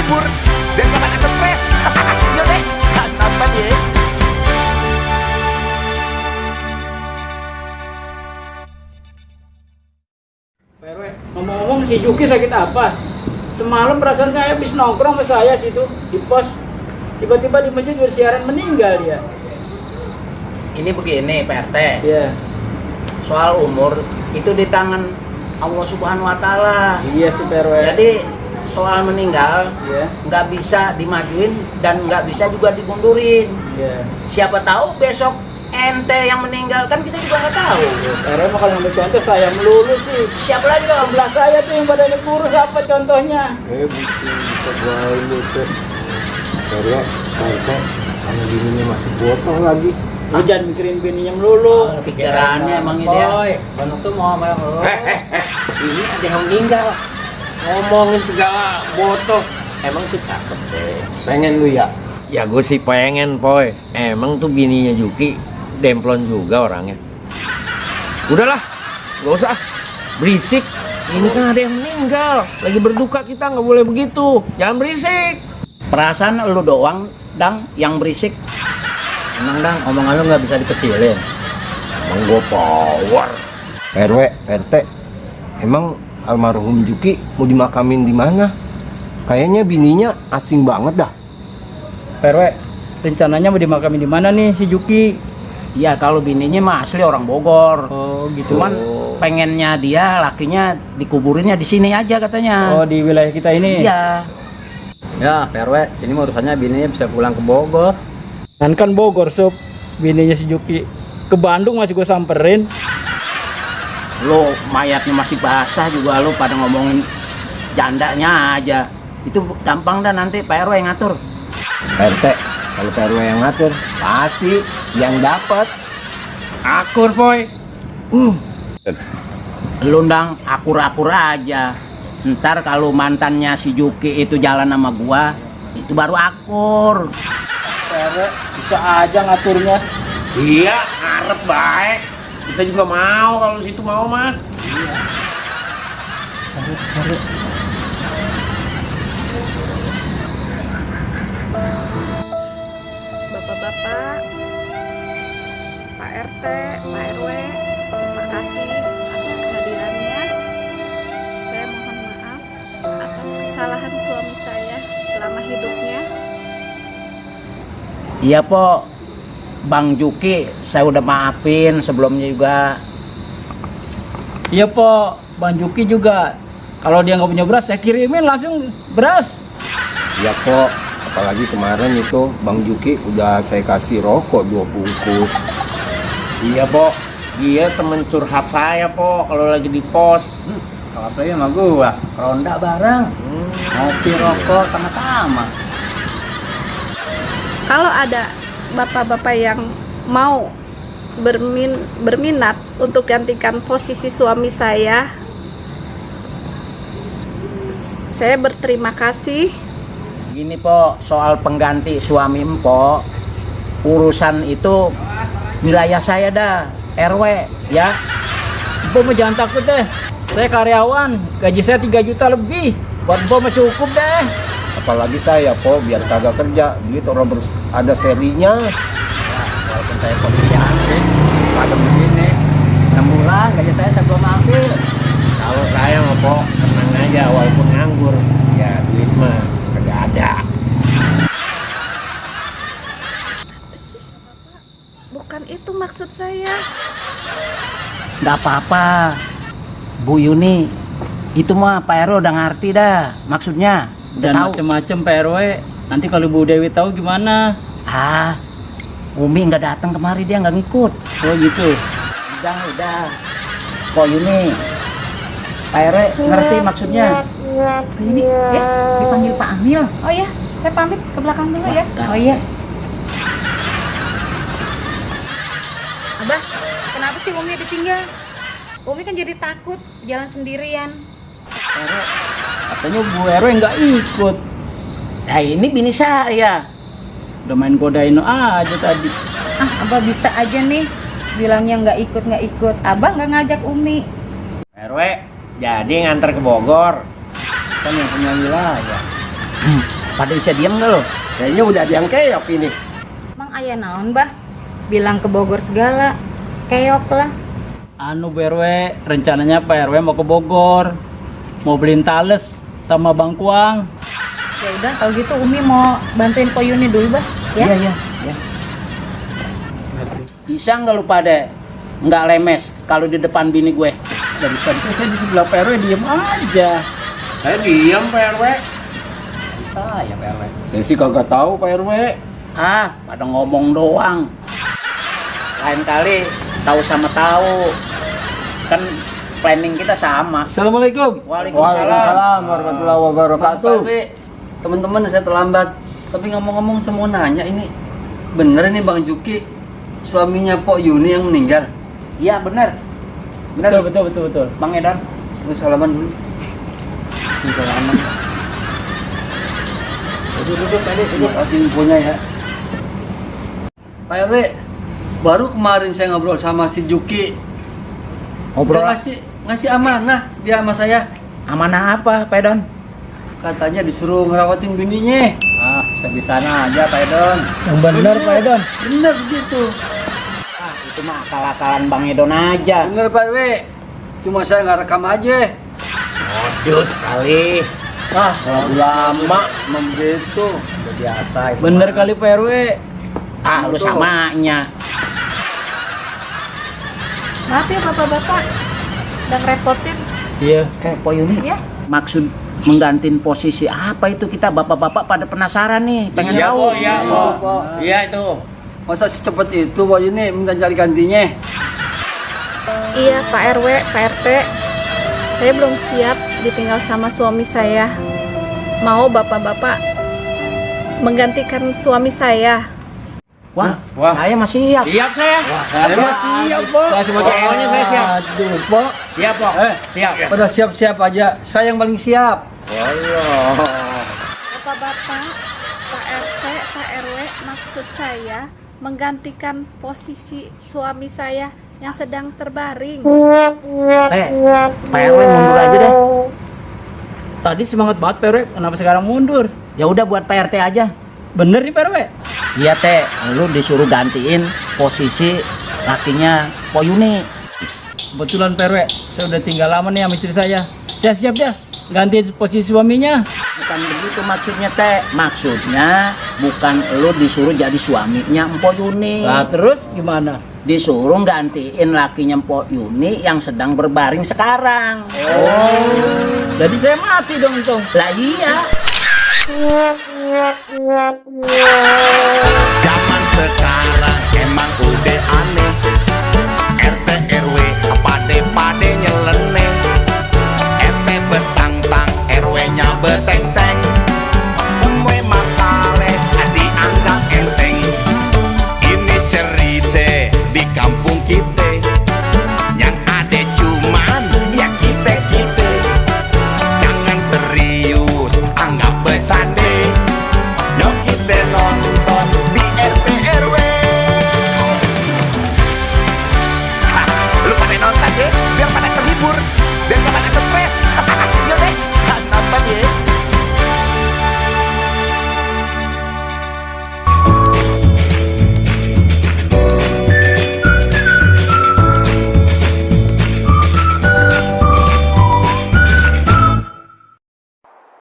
libur biar gak banyak stres. Yuk deh, nonton ya. Pak RW, ngomong-ngomong si Juki sakit apa? Semalam perasaan saya habis nongkrong sama saya situ di pos. Tiba-tiba di masjid bersiaran meninggal dia. Ini begini Pak RT, Iya. soal umur itu di tangan Allah Subhanahu Wa Taala. Iya sih Pak RW. Jadi soal meninggal Iya. nggak bisa dimajuin dan nggak bisa juga dimundurin. Iya. Siapa tahu besok ente yang meninggal, kan kita juga nggak tahu. Pak RW mah kalau ngambil contoh saya melulu sih. Siapa lagi dong? Sebelah saya tuh yang badannya kurus apa contohnya? Bisa jual itu karena kata sama bininya masih botol lagi. Lu jangan mikirin bininya melulu. Pikirannya emang ini dia. Boy, Bang tuh mau sama lo. Ini ada yang meninggal. Ngomongin segala botol. Emang tuh cakep deh. Pengen lu ya? Ya gue sih pengen, Poy. Emang tuh bininya Juki demplon juga orangnya. Udahlah, gak usah berisik. Ini kan ada yang meninggal. Lagi berduka kita nggak boleh begitu. Jangan berisik. Perasaan lu doang, Dang, yang berisik. Emang Dang, omongan lu nggak bisa dikecilin. Emang gue power. RW, RT. Emang almarhum Juki mau dimakamin di mana? Kayaknya bininya asing banget dah. Pak RW, rencananya mau dimakamin di mana nih si Juki? Ya kalau bininya mah asli orang Bogor. Oh gitu. Cuman pengennya dia lakinya dikuburinnya di sini aja katanya. Oh di wilayah kita ini. Iya. Ya, PRW, ini mah urusannya bininya bisa pulang ke Bogor. Kan Bogor sob, bininya si Juki. Ke Bandung masih gue samperin. Lo mayatnya masih basah juga lo pada ngomongin jandanya aja. Itu gampang dah nanti Pak RW yang ngatur. RT, kalau RW yang ngatur, pasti yang dapat. Akur, Poy. Lu Dang akur-akur aja. Ntar kalau mantannya si Juki itu jalan sama gua, itu baru akur. Pak RW bisa aja ngaturnya. Iya, ngarep baik. Kita juga mau kalau situ mau mah. Bapak-bapak, Pak RT, Pak RW, terima kasih atas kehadirannya. Saya mohon maaf atas kesalahan suami saya selama hidupnya. Iya po, Bang Juki saya udah maafin sebelumnya juga. Iya po, Bang Juki juga. Kalau dia nggak punya beras, saya kirimin langsung beras. Ya kok, apalagi kemarin itu Bang Juki udah saya kasih rokok 2 bungkus. Iya, Po. Dia temen curhat saya, Po, kalau lagi di pos. Kalau saya sama gua, ronda bareng. Ngopi rokok sama-sama. Kalau ada bapak-bapak yang mau berminat untuk gantikan posisi suami saya berterima kasih. Gini po, soal pengganti suami empo, urusan itu wilayah saya dah, RW ya. Empo mah jangan takut deh. Saya karyawan, gaji saya 3 juta lebih. Buat Empo mah cukup deh. Apalagi saya, Po, biar kagak kerja. Duit orang ada serinya. Walaupun saya posisian sih, pada begini, 6 bulan gaji saya belum ambil. Kalau saya mah, Po, tenang aja, walaupun nganggur, ya duit mah kagak ada. Bukan itu maksud saya. Nggak apa-apa, Bu Yuni, itu mah Pak RW udah ngerti dah maksudnya. Udah Dan tahu. macem-macem Pak RW. Nanti kalau Bu Dewi tahu gimana? Ah, Umi nggak datang kemari, dia nggak ngikut. Oh gitu. Udah. Kok Yuni, Pak RW ngerti maksudnya. Ini ya dipanggil Pak Amil. Oh ya, saya pamit ke belakang dulu ya. Oh iya. Abah, kenapa sih Umi ditinggal? Umi kan jadi takut jalan sendirian. RW, katanya Bu RW nggak ikut. Nah ini bini saya. Udah main godain aja tadi. Ah, Abah bisa aja nih bilangnya nggak ikut. Abah nggak ngajak Umi. RW, jadi nganter ke Bogor. Kan yang punya wilayah. Pada bisa diam nggak lo? Kayaknya udah ada yang keok ini. Mang aya naon, Bah? Bilang ke Bogor segala. Keok lah. Anu PRW, rencananya Pak RW mau ke Bogor. Mau beliin tales sama bangkuang. Ya udah kalau gitu Umi mau bantuin Po Yuni dulu, Bah. Ya. Iya. Bisa nggak lu pada nggak lemes kalau di depan bini gue? Dari tadi kan saya di sebelah Pak RW diem aja. Saya diam Pak RW. Saya Pak RW. Saya sih kagak tahu Pak RW. Ah, pada ngomong doang. Lain kali tahu sama tahu. Kan planning kita sama. Assalamualaikum. Waalaikumsalam warahmatullahi wabarakatuh. Teman-teman saya terlambat, tapi ngomong-ngomong saya mau nanya ini bener ini Bang Juki suaminya Pok Yuni yang meninggal? Iya benar. Betul. Bang Edan. Terus salaman dulu. Salaman. Duduk tadi. Terima kasih infonya ya. Pak RW, baru kemarin saya ngobrol sama si Juki. Ngobrol Dia ngasih amanah dia sama saya. amanah apa, Pak Edan? Katanya disuruh ngerawatin bininya. Ah, bisa-bisana aja Pak Edon. Yang benar Pak Edon. Bener begitu. Ah, itu mah akal-akalan Bang Edon aja. Bener Pak RW. Cuma saya nggak rekam aja. Aduh sekali. Ah, lagu lama. Memang begitu. Udah biasa itu. Bener kali Pak RW. Ah, lu samanya. Maaf ya Bapak-bapak. Udah ngerepotin. Iya. Po Yuni. Ya. Maksud menggantiin posisi apa itu, kita bapak-bapak pada penasaran nih, pengen Iya, tahu. Po, iya, Po. Iya itu. Masa secepat itu Pak ini minta cari gantinya? Iya Pak RW, Pak RT, saya belum siap ditinggal sama suami saya. Mau bapak-bapak menggantikan suami saya? Wah, saya masih siap. Siap saya. Saya masih siap, Pak. Saya sebagai Pokoknya saya siap. Aduh, Pak. Siap, Po. Siap. Pada siap-siap aja. Saya yang paling siap. Bapak-bapak, Pak RT, Pak RW, maksud saya menggantikan posisi suami saya yang sedang terbaring. Pak RW mundur aja deh. Tadi semangat banget Pak RW, kenapa sekarang mundur? Ya udah buat Pak RT aja. Bener nih Pak RW. Iya teh, lu disuruh gantiin posisi lakinya Po Yuni. Kebetulan Pak RW, saya udah tinggal lama nih sama istri saya. Saya siap dah ganti posisi suaminya. Bukan begitu maksudnya teh. Maksudnya bukan lu disuruh jadi suaminya Empo Yuni. Lah terus gimana? Disuruh gantiin lakinya Empo Yuni yang sedang berbaring sekarang. Jadi saya mati dong. Lah iya.